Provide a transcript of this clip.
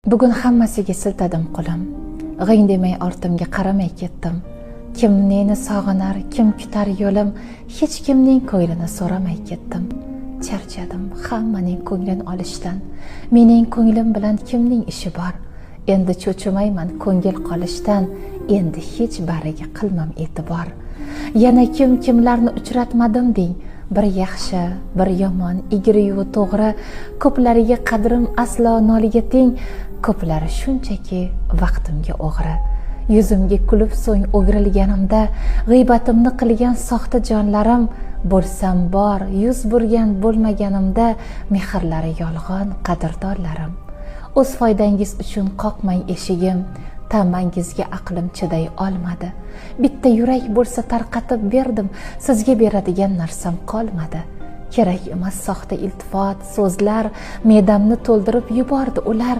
Bugun hammasiga siltadim qo'lim. G'ing demay ortimga qaramay ketdim. Kim neni sog'inar, kim kutar yo'lim, hech kimning ko'nglini so'ramay ketdim. Charchadim hammaning ko'nglini olishdan. Mening ko'nglim bilan kimning ishi bor? Endi cho'chimayman ko'ngil qolishdan, endi hech bariga qilmam e'tibor. Yana kim kimlarni uchratmadim deng, bir yaxshi, bir yomon, egriyu to'g'ri, ko'plariga qadrim aslo nolga teng, ko'plari shunchaki vaqtimga o'g'ri. Yuzimga kulib so'ng o'girilganimda g'iybatimni qilgan soxta jonlarim, bo'lsam bor, yuz burgan bo'lmaganimda mehrlari yolg'on qadrdonlarim. O'z foydangiz uchun qoqmang eshigim, tamangizga aqlim chiday olmadi. Bitta yurak bo'lsa tarqatib berdim, sizga beradigan narsam qolmadi. Kerak emas soxta iltifot, so'zlar, me'damni to'ldirib yubordi ular.